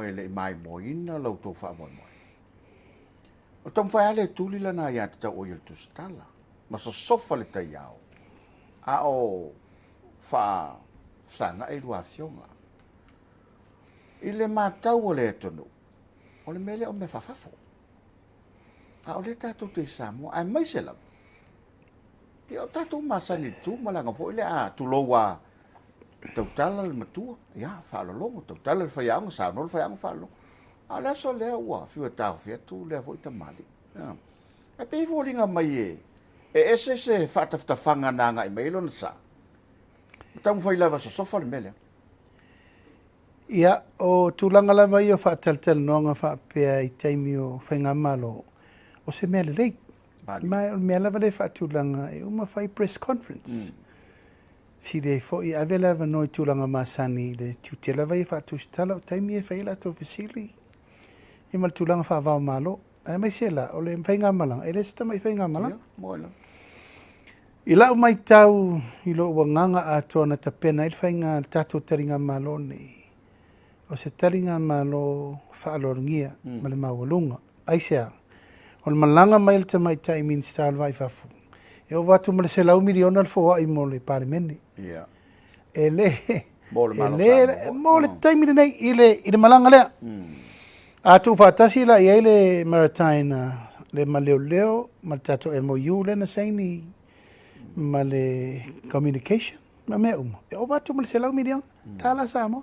Samoa e le i maimoaina lo outou faamoemoe. O taumafai lava le tuli lana aiatatau o ia le tusitala ma sosofa le taiao a o faafesagai lua afioga. I le matau a le atunuu, o le mea lea o mea faafafo. A o lea tatou te i Samoa, aemaise lava, ia o tatou masani i le tu malaga foi lea, a tulou a tautala le matua, ia faalologo, tautala le faiaoga, saunoa le faiaoga, faalologo. A o le aso lea ua fiu e taofi atu lea foi tamalii. Ae pei e foliga mai e ese se faatafatafaga na agai mai ai lona sa, ma taumafai lava e sosofa le mea lea. Ia, o tulaga lava ia o faatalatalanoaga faapea i taimi o faigamalo, o se mea lelei. Ma o le mea lava lea e faatulaga e uma fai press conference. Fesili ai foi, ave le avanoa i tulaga masani i le tiute lava ia faatusitala o taimi ia e fai ai latou fesili, ia ma le tulaga faava-o-Malo. Aemaise la, o le faigamalaga, e le o se tamai faigamalaga. I lau matau i lou agaga atoa na tapena ai le faiga le tatou taligamalo nei, o se taligamalo faaaloalogia ma le maualuga. Aisea? O le malaga mai a le tamaitai Minisita o le Va i Fafo, e ova atu ma le $100 miliona le foai mo le Palemene. E le, Mo le Malo Samoa. Mo le taimi lenei i le, i le malaga lea. A tuufaatasi la i ai le Maritime le ma Leoleo ma le tatou MOU lea na saini ma le communication ma mea uma, e ova atu ma le $100 miliona tala Samoa.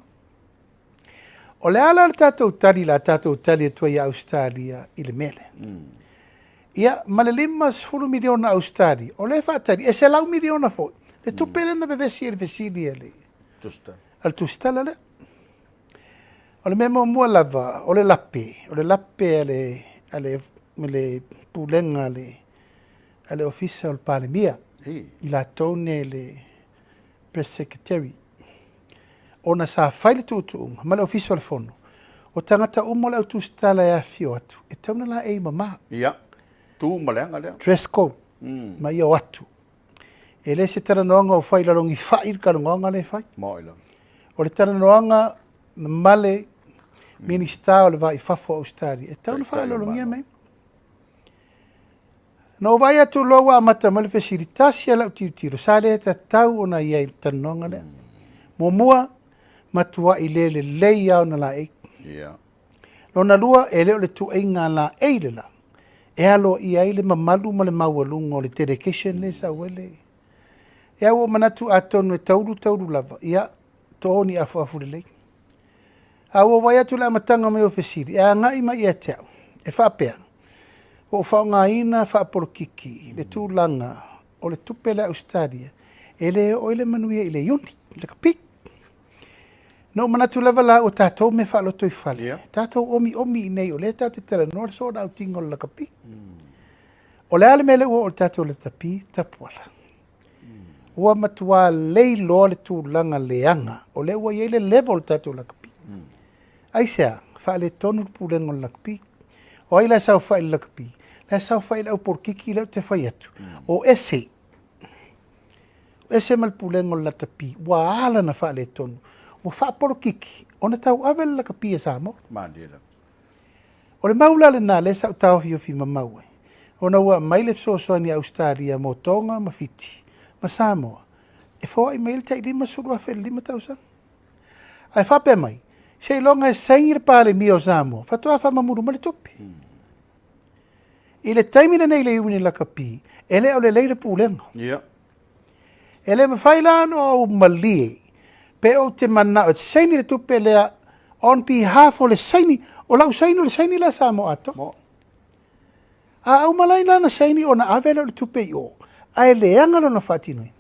O le a la le tatou tali la tatou tali atu ai ia Ausetalia i le mea lea? Ia, ma le $50 miliona Ausetalia, o lea e faatali, e $100 miliona foi le tupe lea na vevesi ai i le fesili a le tusitala lea. O le mea muamua lava, o le lape, o le lape a le, a le, le pulega a le, a le Ofisa o le Palemia, i latou nei le Press Secretary, ona sa fai le tuutuuga ma le Ofisa o le Fono, o tagata uma o le au tusitala e afifio atu, e tatau ona laei mama. Ia, tu ma le aga lea. Dress code, ma ia o atu. E le se talanoaga o fai i lalo ni fai le talanoaga lea e fai. Maoi lava. O le talanoaga ma le Minisita o le Va i Fafo o Ausetalia, e tatau ona faaaloalogia mai. Na ou vaai atu loa ua amata mai le fesili, tasi lava lau tilotilo, sa le tatau ona i ai i le talanoaga lea. Muamua, matuai le lelei lava ona laei. Lona lua, e le o le tuuaiga laei le la, e aloaia ai le mamalu ma le maualuga o le delegation lea e sau ai le... Ia ua ou manatu atonu e taulu taulu lava, ia, to ni afuafu lelei. A ua vaai atu i le amataga mai o fesili, e agai mai ia te au, e faapea, Ua ou faaaogaina faapolokiki le tulaga o le tupe lea a Ausetalia e le oo ai le manuia i le Iuni, i le lakapi. Na ou manatu lava la ua tatou mea faalotoifale, yeah. tatou omiomi i inei o lea tatou te talanoa le soona-out-iga o le lakapi. O le a le mea lea ua oo i le tatou lakapi? Tapuala. Ua matua leiloa le tulaga leaga o lea ua i ai le level o le tatou lakapi. Aisea? Faaletonu le pulega o le lakapi. O ai la e saofai i le lakapi? La e saofai i le au polokiki lea ou te fai atu. O ese. O ese ma le pulega o le lakapi. Ua ala ona faaletonu. Ua faapolokiki ona tauave le lakapi a Samoa. Malie lava. O le mau la lena lea sa ou taofiofi mamau ai, ona ua aumai le fesoasoani a Ausetalia mo Toga ma Fiti ma Samoa e foai mai ai le tai 50,000 i le lima tausaga. Ae faapea mai, seiloga e saini le Palemia o Samoa faatoa faamamulu mai le tupe. I le taimi lenei i le Iuni Lakapi, e le o lelei le pulega. E le mafai la ona ou malie pe ou te manao e saini le tupe lea on behalf o le saini, o lau saini o le saini lea Samoa atoa. A uma la lana saini ona ave lea o le tupe i o, ae leaga lona faatinoina.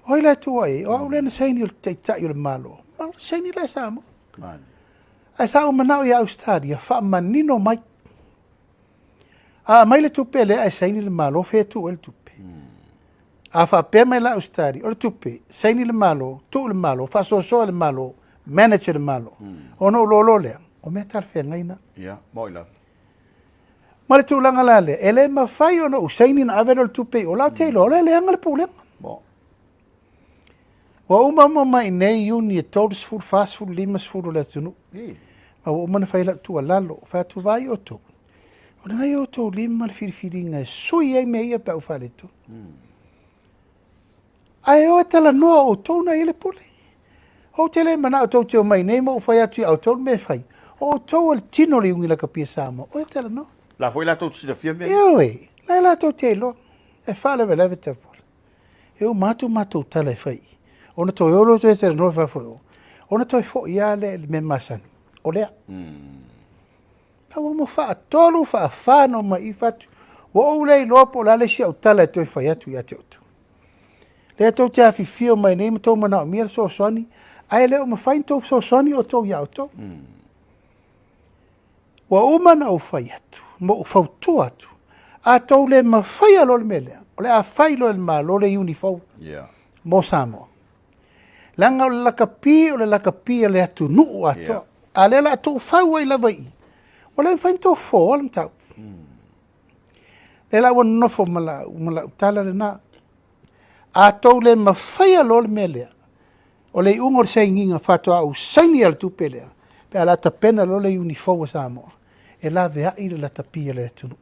O ai la e tua i ai? O au lea na saini o le Taitai o le Malo. O le saini lea Samoa. Ae sa ou manao ia Ausetalia faamanino mai. A aumai le tupe lea ae saini le Malo, fea e tuu ai le tupe? A faapea mai la Ausetalia, o le tupe, saini le Malo, tuu le Malo, faasoasoa e le Malo, manage e le Malo. Ona ou loa lea, o mea talafeagai na. Ia, moni lava. Ma le tulaga la lea, e le mafai ona ou saini ona ave lea o le tupe i o, la ou te iloa, o lea e leaga le pulega. Ua uma uma mai i nei Iuni e 30, 40, 50 o le atunuu. Ma ua uma ona fai lau tuualalo, fai atu, Vaai outou, o lena i outou lima le filifiliga e sui ai mea ia pe a ou faaletonu. Ae o e talanoa o outou na i ai le pule. Ou te le manao tou te omai nei ma ou fai atu ia outou le mea e fai. O outou o le tino o le iugi lakapi a Samoa. O e talanoa. La foi latou te silafia mea ia. Ioe, la e latou te iloa. E faalavelave Tapuala. E uma atu matou tala e fai i. Ona toe o lea toe talanoa i fafo i o. Ona toe foi lava lea i le mea masani. O lea. A ua uma faatolu, faafa ona omai i fatu. Ua ou le iloa po o le a le isi au tala e toe fai atu ia te outou. Lea tou te afifio mai nei ma tou manaomia le fesoasoani, ae le o mafai ona tou fesoasoani outou ia outou. Ua uma ona ou fai atu ma ou fautua atu, a tou le mafaia loa le mea lea, o le a fai loa e le Malo le iuni fou mo Samoa. Leaga o le lakapi o le lakapi a le atunuu atoa. Yeah. A lea o le a tuufau ai lava i i, ua le mafai ona tou fofoa le mataupu. Lea la ua nonofo ma lau, ma lau tala lena. A tou le mafaia loa le mea lea, o le iuga o le sainiga faatoa ou saini a le tupe lea, pe a la tapena loa le iuni fou a Samoa, e laveai le lakapi a le atunuu.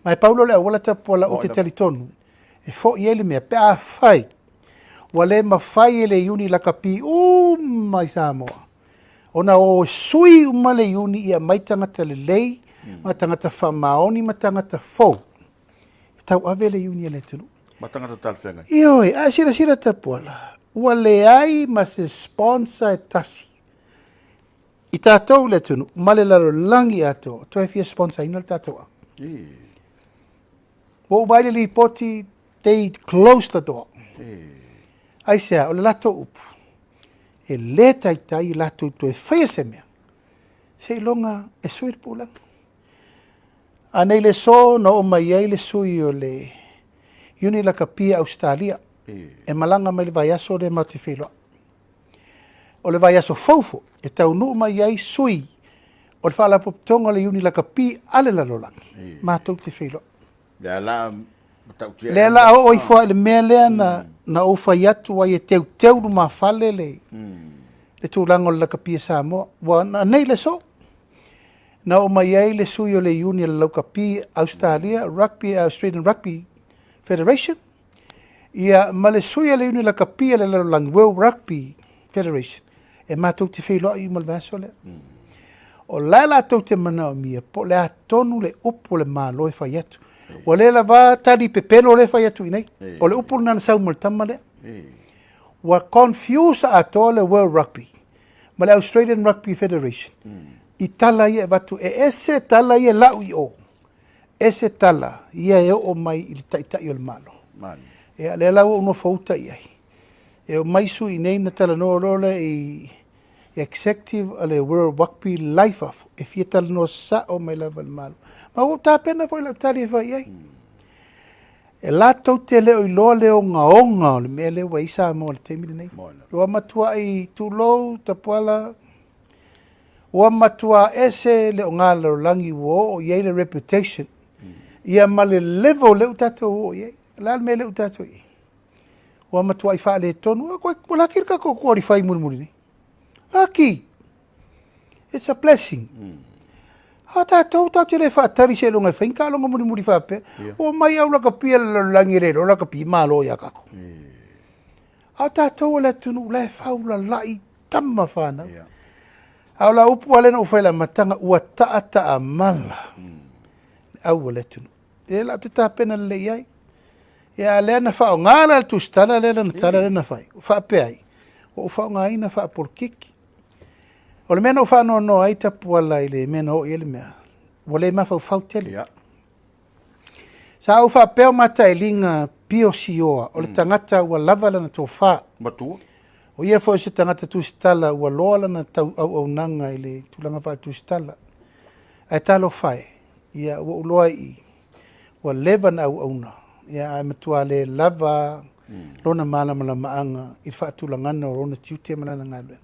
Ma e pau lea o le auala tapuala ou te talitonu, e foi ai le mea, pe a fai, ua le mafai e le iuni lakapi uma i Samoa, ona o e sui uma le iuni ia aumai tagata lelei, ma tagata faamaoni ma tagata fou, e tauave le iuni a le atunuu. Ma tagata talafeagai. Ioe, a e silasila Tapuala, ua leai ma se sponsor e tasi i tatou i le atunuu ma le lalolagi atoa toe fia sponsor ina le tatou app. Ua ou vaai i le lipoti, they close the door. Aisea, o le latou upu, e le taitai i latou toe faia se mea, seiloga e sui le pulega. A nei le aso na oo mai ai le sui o le Iuni Lakapi a Ausetalia, e malaga mai le vaiaso lea matou te feiloai. O le vaiaso fou foi e taunuu mai ai sui o le Faalapotopotoga o le Iuni Lakapi a le Lalolagi, matou te feiloai. Lea la matautia. Lea la oo ifo i le mea lea na, na ou fai atu ai e teuteu lumafale le, le tulaga o le lakapi a Samoa. Ua na nei le aso. Na oo mai ai le sui o le Iuni a le Laukapi Australia, Rugby, Australian Rugby Federation, Ia, ma le sui a le Iuni Lakapi a le Lalolagi, World Rugby Federation, e matou te feiloai uma i le vaiaso lea. O la e latou te manaomia po o le a tonu le upu a le Malo e fai atu. Ua le lava tali pepelo lea e fai atu i inei. O le upu lena na sau ma le tama lea. Ua confuse atoa le World Rugby ma le Australian Rugby Federation i tala ia e avatu, e ese tala ia e lau i o, Ese tala ia e oo mai i le Taitai o le Malo. Ia, lea la ua ou nofo uta i ai. E omai sui nei na talanoa loa lea i executive a le World Rugby la i fafo, e fia talanoa sao mai lava i le Malo. Ma ua ou tapena foi lau tali e fai i ai. E latou te le o iloa le ogaoga o le mea lea ua i ai Samoa i le taimi lenei. Ua matuai tulou, Tapuala, Ua matua ese le ogalalolagi ua oo i ai le reputation ia ma le level lea ua tatou oo i ai. O le a le mea lea ua tatou i ai? Ua matuai faaletonu. Ua laki le tatou qualify mulimuli nei. Laki! It's a blessing. A tatou, tatou te le faatali seiloga e fai ni taaloga mulimuli faapea. Ua omai au lakapi a le lalolagi e le iloa lakapi malo ia tatou. A o tatou o le atunuu la e faulalai tama fanau. Yeah. A o lau upu lava lea na ou fai i le amataga, ua taataamala le au o le atunuu. Lea la ou te tapena lelei i ai. Ia, a lea na faaaoga la le tusitala lea lana tala lea na fai, ua faapea ai, ua ou faaaogaina faapolokiki. O le mea na ou faanoanoa ai Tapuala i le mea na oo i ai le mea, ua le mafaufau tele. Yeah. Sa ou faapea o matailiga Pio Sioa, o le tagata ua lava lana tofa. Matua. O ia foi o se tagata tusitala ua loa lana tau auaunaga i le tulaga faaletusitala. Ae talofa e, ia ua ou loa i i, ua leva na auauna, ia ae matua le lava lona malamalamaaga i le faatulagaga o lona tiute ma lana galuega.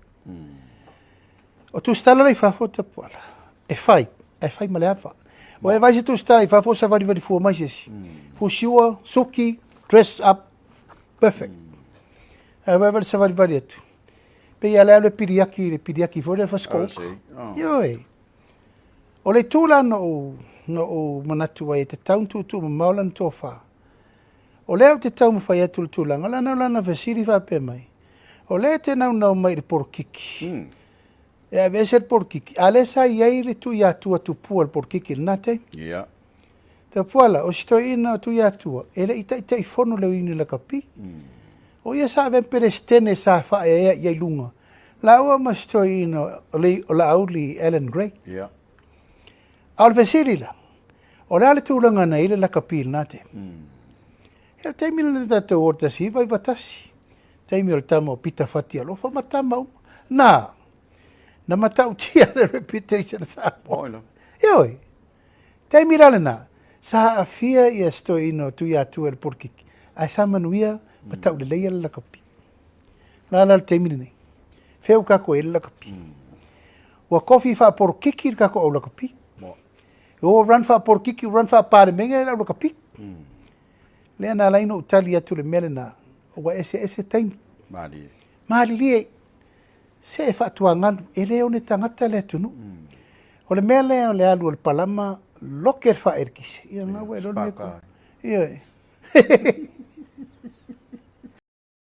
O tusitala la i fafo Tapuala, e fai, ae fai ma le ava. Ua e vaai se tusitala i fafo o savalivali fua mai se isi. Fusiua, suki, dress up, perfect. Ae vaai le savalivali atu. Pei a le alu e piliaki i le piliaki foi lea fasikoloko. Ioe. O le itu la na ou, na ou manatu ai e tatau ona tuutuumamao lana tofa. O lea ou te taumafai atu i le tulaga, leaga o lana fesili faapea mai, o lea e te naunau mai i le polokiki, e aveese le polokiki, a o lea sa i ai le Tuiatua tupua i le polokiki i lena taimi. Ia. Tapuala, o si toeaina o Tuiatua, e le i taitaifono i le Union Lakapi. O ia sa avea ma Peresetene sa faaeaea i ai luga, lāua ma si toeaina o Laauli Allan Gray. Ia. A o le fesili la, o le a le tulaga na i ai le lakapi i lena taimi? Ia, o le taimi lena na tatou o i le 1991, taimi o le tama o Pita Fatialofa ma tama uma. Na, na matautia le reputation a Samoa. Ioe. Taimi la lena, sa aafia ia si toeaina o Tuiatua i le polokiki, ae sa manuia ma tauleleia le lakapi. O le a la le taimi lenei? Fea ua tatou i ai le lakapi? Ua tofi faapolokiki le tatou au lakapi. Ua run faapolokiki, ua run faapalemene le au lakapi. Lea na ala ai ona ou tali atu i le mea lena, ua eseese taimi. Malilie. Malilie. Se e faatuagalu, e le one tagata le atunuu. O le mea lea o le alu o le palama, loke le faaeletise. Ia, na ua e iloa le mea e. Ioe.